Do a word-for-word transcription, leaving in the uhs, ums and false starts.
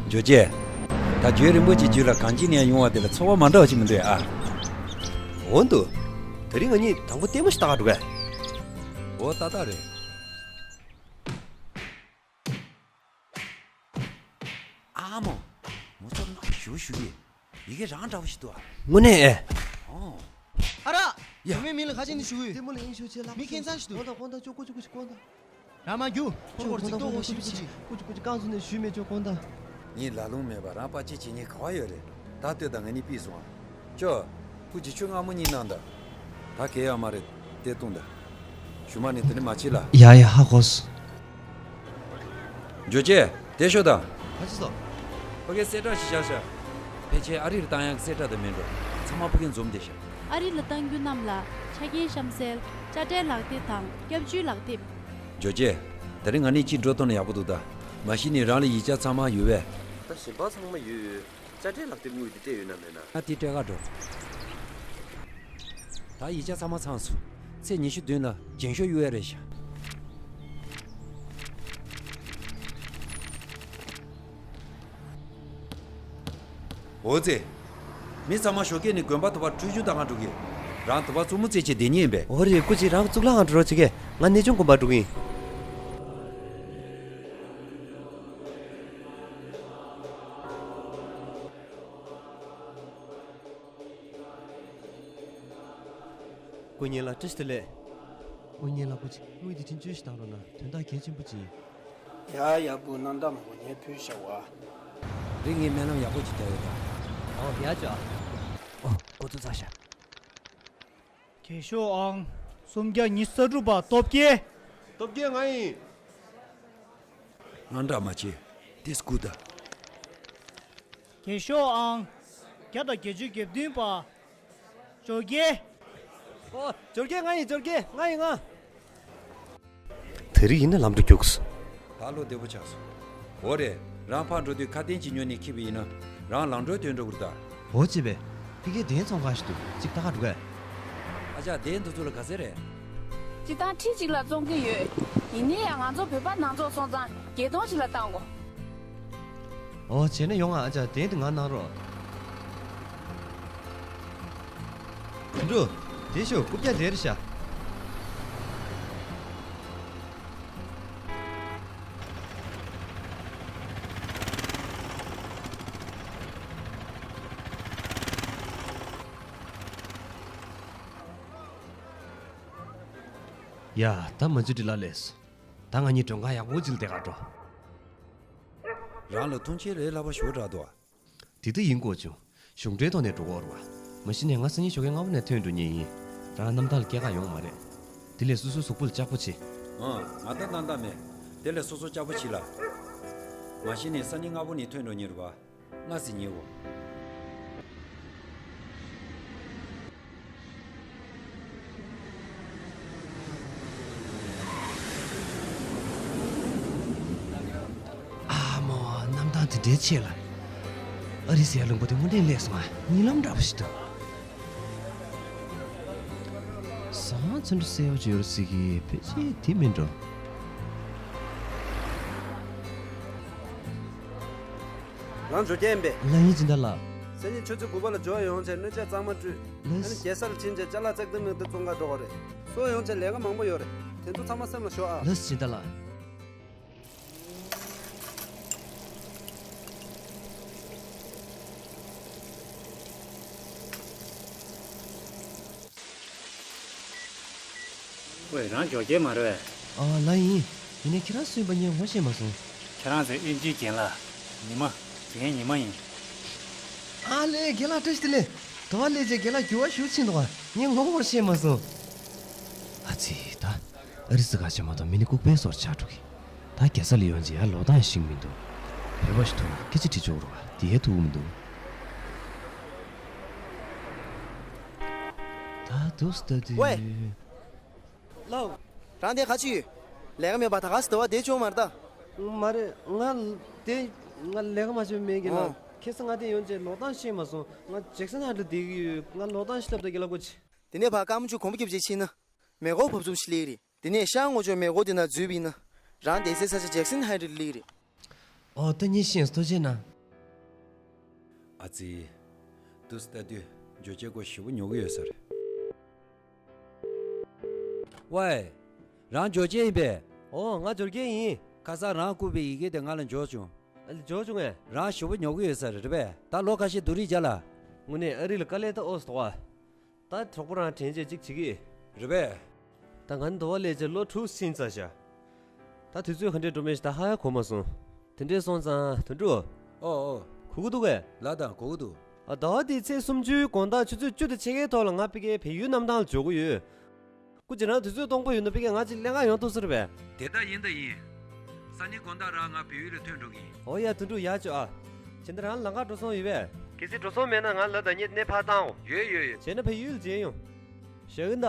ཇོ་རྗེ། ད་རྒྱུན་རིང་པོ་ཅིག་རྒྱུད་ལ་གངས་སྐྱིད་ནས་ཡོང་བ་དེ་ལ་ཚོར་བ་མ་འདྲ་བ་ཅིག་མི་འདུག་ཨ། འོ་འདུག་དེ་རིང་ང་གཉིས་དང་པོ་ལྟད་མོ་ཞིག་ལྟ་ག་འགྲོ་གས། འོ་ཏག་ཏག་རེད། ཨ་མོ། མོ་ཚོར་ནག་ཞུ་ཞུ་གི། ཡི་གེ་རང་འདྲ་བོ་ཞིག་འདུག་ཨ། དངོས་གནས་ཨེ། ཨོ། ཨ་ར། ཡ། བུད་མེད་མིང་ལ་ཁ་ཆེ་ནི་ཞུ་གི། ལྟད་མོ་ལ་དབྱིངས་ཞུགས་ཆེ་ལ། མི་ཁྱད་མཚར་ཞིག་འདུག་དགོངས་དག་དགོངས་དག་ཅོ་ཀོ་ཅོ་ཀོ་ཅོ་དགོངས་དག་རང་མ་རྒྱུ། ཁྱོད་སྐོར་ཅིག་ཏོ་ཧོ་ཤི་ཤི་ཤི། ཀུ་ཅི་ཀུ་ཅི་རྐང་བཙུགས་ནས་ཞུས་མེད་ཆོག་དགོངས་དག་ངས་ལ་ལུང་མེད་པ་རང་པ་ཅི་བྱེད་ཉེན་ག་བ་ཡོད་རེད། ད་ལྟོས་དང་ང་གཉིས་ཕུད་སོང་ཨ། ཅོ། ཀུ་ཅི་ཁྱོད་སྔ་མོ་གཉིད་གནང་དང་། ད་གལ་ཡོད་མ་རེད། དེ་བཏུང་དང་། ཞུ་མ་ནི་དེ་ནི་མ་བྱེད་ལ། ཡ་ཡ་ཧ་གོ་སོང་། ཇོ་ཅེ། དེ་ཤོད་དང་། ད་ཅི་སོ། ཕ་གིའི་གསལ་བསྒྲགས་ཤིག་བཞག་ཤག་ཕལ་ཆེར་ཨ་རི་ལ་བཏང་ཡག་གི་གསལ་བསྒྲགས་དེ་མིན་འགྲོ། ཚང་མ་ཕ་གིར་འཛོམས་བསྡད་ཤག་ཨ་རི་ལ་བཏང་རྒྱུ་རྣམས་ལ་ཆ་རྐྱེན་གཤམ་གསལ། དཔྱ་ཁྲལ་ལག་དེབ་དང་སྐྱབས་བཅོལ་ལག་དེབ། ཇོ་ཅེ། དེ་རིང་ང་གཉིས་གཅིག་འགྲོ་ཐུབ་ན་ཡག་པོ་འདུག་ད། མ་གཞི་ནས་རང་ལ་ཡིག་ཆ་ཚང་མ་ཡོད་པས། ད་གཞན་པ་ཚང་མ་ཡོད་ཡོད། དཔྱ་ཁྲལ་ལག་དེབ་དངུལ་དེ་སྤྲད་ཡོད་ན་མེད་ན། ང་དེ་སྤྲད་ག་འགྲོ། ད་ཡིག་ཆ་ཚང་མ་ཚང་སོང་། ཚེས་ཉི་ཤུ་བདུན་ལ་རྒྱན་ཤོག་གཡུག་ཡ་རེད་ཤག་འོ་ཙི། མི་ཚང་མ་ཞོགས་ཀས་ནས་དགོན་པ་དུ་བ་འཕྲུལ་ཆུ་ལྟ་ག་འགྲོ་གི། རང་དུ་བ་བཙུན་མོ་རྩེད་ཆེད་བསྡད་ཉེན་ཡིན་པས། འོ་རེད། སྐུ་མཁྱེན་རང་གཙུག་ལག་ཁང་འགྲོ་རོགས་བྱེད་གས། ང་གནས་ཆུང་དགོན་པ་འགྲོ་གི་ཡིན། སྐུ་ཉིད་ལ་བཀྲ་ཤིས་བདེ་ལེགས། སྐུ་ཉིད་ལ་སྐུ་མཁྱེན་དངུལ་འདི་ཕྲན་བཅོལ་ཞིག་བཏང་རོགས་གནང་། དོན་དག་གལ་ཆེན་པོ་ཅིག་ཡིན། ཡ་ཡག་པོ་གནང་། ད་མ་གོ་ངས་ཕུལ་བཞག་པ། རིག་ངས་སྨོན་ལམ་ཡག་པོ་ཅིག་བཏབ་ཡོད་ད། ཨོ་ཡ་ཅོ། ཨོ་ཁོ་ཚོ་ཚར་ཤག་རྒྱན་ཤོག་ཨང་སུམ་བརྒྱ་ཉི་ཤུ་རྩ་དྲུག་པ་སྟོབས་རྒྱལ། སྟོབས་རྒྱལ་ང་ཡིན། ང་འདྲ་མ་བྱེད། དེ་སྐུ་ད། རྒྱན་ཤོག་ཨང་བརྒྱ་དང་བརྒྱད་ཅུ་གྱ་བདུན་པ་ཇོ་རྒྱལ། ཨོ་ཇོ་རྒྱལ་ང་ཡིན། ཇོ་རྒྱལ་ང་ཡིན་ང་། དེ་རིང་ཡིན་ན་ལམ་འགྲོ་རྒྱུགས། ད་བློ་བདེ་པོ་ཆགས་སོང་། འོ་རེད། རང་ཕར་འགྲོ་དུས་ཁ་གཏན་གྱི་ཉོ་ནས་འཁྱེར་བ་ཡིན་ན། རང་ལམ་འགྲོའི་དོན་འགྲོ་གི་རེད་ད། འོ་ཅེ་བས། ཕ་གིའི་གདན་ཚོང་ཁང་ཞིག་འདུག་ཅིག་ལྟ་ག་འགྲོ་གས། ཨ་ཅག་གདན་འདི་ཚོ་ལ་ག་ཚད་རེད། སྤྱིར་བཏང་ཁྲི་གཅིག་ལ་བཙོང་གི་ཡོད། ཡིན་ནའི་ཡང་ང་ཚོ་བོད་པ་ནང་ཚོགས་སོང་ཙང་བརྒྱད་སྟོང་ཞིག་ལ་བཏང་གོ། ཨོ་བྱས་ན་ཡོང་ང་། ཨ་ཅག་གདན་དེ་ང་གནང་རོགས། དོན་གྲུབ། དེ་ཤོག་རྐུབ་བཀྱག་དེར་བཞག་ཡ་ད་མ་འཇུ་འདྲི་ལ་ལས། ད་ང་གཉིས་མགྲོན་ཁང་ཡག་པོ་ཅིག་ལ་བསྡད་ག་འགྲོ། རང་ལ་མཐོང་ཆེན་རེད་ལབ་པ་ཞུ་འདྲ་འདུག་དེ་ལྟ་ཡིན་དགོས་བྱུང་། གཞུང་འབྲེལ་ཐོག་ནས་འགྲོ་གི་ཡོད་རེད་པ། མ་གཞི་ནས་ང་སང་ཉིན་ཞོགས་ཀས་སྔ་པོ་ནས་ཐོན་འགྲོ་མཁན་ཡིན། རང་རྣམ་ཐར་ལ་སྐྱེལ་ག་ཡོང་མ་རེད། དེ་ལས་སོ་སོའི་གཟུགས་པོ་ལ་ལྕགས་པོ་བྱེད། ཨང་། ང་ད་ཏན་ཏན་མེད། དེ་ལས་སོ་སོ་ལྕགས་པོ་བྱེད་ལ། མ་གཞི་ནས་སང་ཉིན་སྔ་པོ་ནས་ཐོན་འགྲོ་མཁན་རེད་པ། སྔ་ཟིག་ཉལ་འོ། ཨ་མོ། གནམ་ཐང་དེ་འདྲའི་ཆེ་ལ། ཨ་རི་ཟེར་ཡ་ལུང་པ་དེ་དངོས་གནས་ལེགས་སོང་ང་། གཉིད་ལམ་འདྲ་པོ་ཞིག་འདུག་ཟ་ཁང་ཚོན་ཁྲ་གསལ་པོ་ཅིག་ཡོད་རེད་ཟེར་གི། ཕལ་ཆེར་དེ་མིན་འགྲོ། རང་ཇོ་རྒྱལ་ཡིན་པས། ལགས་ཡིན་སྦྱིན་བདག་ལགས། སང་ཉིན་ཆུ་ཚོད་དགུ་པ་ལ་ཇོ་ཡོང་བྱས་སྣོད་ཆས་གཙང་མ་སྤྲུགས། ལགས། ཨ་ནི་རྒྱལ་ས་ལ་ཕྱིན་བྱས་ཅ་ལག་བཙག་འཐུ་མིག་ཏུ་བཙོང་ག་འགྲོ་དགོས་རེད། སོ་ཡོང་བྱས་ལས་ཀ་མང་པོ་ཡོད་རེད། དེ་ཚོ་ཚང་མ་སེམས་ལ་ཞོག་ཨ། ལགས་སྦྱིན་བདག་ལགས། ཝེ། རང་ཇོ་རྒྱལ་མ་རེད་པས། ཨ་ལགས་ཡིན། ཡིན་ནའི་ཁྱེད་རང་སུ་ཡིན་པ་ངས་ངོ་ཤེས་མ་སོང་། ཁྱེད་རང་ཚོའི་དབྱིན་ཇིའི་རྒན་ལགས། ཉི་མ། རྒན་ཉི་མ་ཡིན། ཨ་ལས། རྒན་ལགས་བཀྲ་ཤིས་བདེ་ལེགས། དུ་བ་སླེབས་རྗེས་རྒན་ལགས་འགྱུར་བ་ཤུགས་ཕྱིན་འདུག་ག་ངས་ངོ་ཤེས་མ་སོང་། ཨ་ཙི་ད། ཨ་རི་སི་ཁ་ཆེ་མ་གཏོགས་མི་ནི་ལྐུགས་པའི་བཟོ་འདྲ་ཆགས་འགྲོ་གི། ད་རྒྱལ་ས་ལ་ཡོང་རྗེས་ཡར་ལོག་སྟངས་ཤེས་མི་འདུག་བོད་པ་ཞིག་ཐུག་ན་སྐད་ཆ་དྲི་ཆོག་རུ་བ་དེ་ཡས་ཐུག་མི་འདུག་ད་དུས་ད་དུས། ཝེ། ལའོ། རང་དེ་ག་ཅི་ཡོད། ལས་ཀ་མེད་པ་ད་ག་སེ་དུ་བ་དེ་བྱུང་མ་རེད་ད། མ་རེད། ང་དེ། ང་ལས་ཀ་མ་བྱས་མེད་གི་ལ། ཨོ། ཁ་སང་ང་དེ་ཡོང་རྗེས་ལོག་སྟངས་ཤེས་མ་སོང་། ང་ཇེག་སན་ཧའེཊ་ལ་བསྡད་ཀྱི་ཡོད། ང་ལོག་སྟངས་ཤེས་ལབ་ད་རྒན་ལགས་སྐུ་མཁྱེན། དེ་ནས་ཕར་སྐར་མ་བཅུ་གོམ་པ་རྒྱབ་རྗེས་ཕྱིན་ན། མེ་འཁོར་བབས་ཚུགས་ཤིག་སླེབས་ཀྱི་རེད། དེ་ནས་ཤར་ངོས་ཕྱོགས་མེ་འཁོར་དེ་ན་འཛུལ་བ་ཡིན་ན། རང་བསྡད་སའི་ས་ཆ་ཇེག་སན་ཧའེཊ་ལ་སླེབས་ཀྱི་རེད། ཨོ་ད་ངས་ཤེས་སོང་། ཐུགས་རྗེ་གནང་། ཨ་ཙི། དུས་ལྟ་དུས་ཇོ་ཅེ་ཁོ་ཞེ་པོ་ཉོབ་ཀྱི་ཡོད་ས་རེད། ཝེ། རང་ཇོ་ཅེ་ཡིན་པས། ཨོ། ང་ཇོ་ཅེ་ཡིན། ཁ་སང་རང་བསྐུར་བའི་ཡི་གེ་དེ་ང་ལ་འབྱོར་བྱུང་། ཨ་ལེ། འབྱོར་བྱུང་ངས། རང་ཞེ་པོ་ཉོབ་ཀྱི་ཡོད་ས་རེད། རེད་པས། ད་ལོ་ཁ་ཤས་སྡུག་རུས་བྱ་ལ། དངོས་གནས་ཨ་རི་ལ་དཀའ་ལས་ད་ཨོ་སི་ཐོག་ཨ། ད་གྲོགས་པོ་རང་དྲན་རྗེས་གཅིག་བྱེད་ཀྱི། རེད་པས། ད་ང་ནི་འདོ་བ་ལས་བྱས་ལོ་དྲུག་ཕྱིན་ཚར་ཤག་ད་དུས་ཚོད་ག་འདྲས་འགྲོ་མིན་ཞིག་ད་ཧ་ཡང་གོ་མ་སོང་། དེ་འདྲས་སོང་ཙང་དོན་གྲུབ། ཨོ་ཨོ། གོ་གི་འདུག་གས། ལགས་དང་གོ་གི་འདུག་ཨ། ཟླ་བ་འདིའི་ཚེས་སུམ་ཅུའི་དགོང་དག་ཆུ་ཚོད་བཅུ་དང་ཕྱེད་ཀའི་ཐོག་ལ་ང་ཕ་གིའི་བལ་ཡུལ་གནམ་ཐང་ལ་འབྱོར་གི་ཡོད། སྐུ་མཁྱེན་རང་དུས་ཚོད་སྟོང་པ་ཡོད་ན་ཕ་གིར་ང་གཅིག་ལེན་ག་ཡོང་ཐུབ་ས་རེད་པས། དེ་ད་ཡིན་ད་ཡིན། སང་ཉིན་དགོང་དག་རང་ང་བལ་ཡུལ་ལ་ཐོན་འགྲོ་གི་ཡིན། ཨོ་ཡ། དོན་གྲུབ། ཡག་བྱོས་ཨ། བྱས་ན་རང་ལམ་ཁ་འགྲོ་སོང་ཡོད་པས། གལ་སྲིད་འགྲོ་སོང་མེད་ན་ང་ལ་ད་ཉིད་གནས་ཕར་བཏང་འོ། ཡོད་ཡོད་ཡོད། བྱས་ན་བལ་ཡུལ་མཇལ་ཡོང་། ཞེ་གི་ད།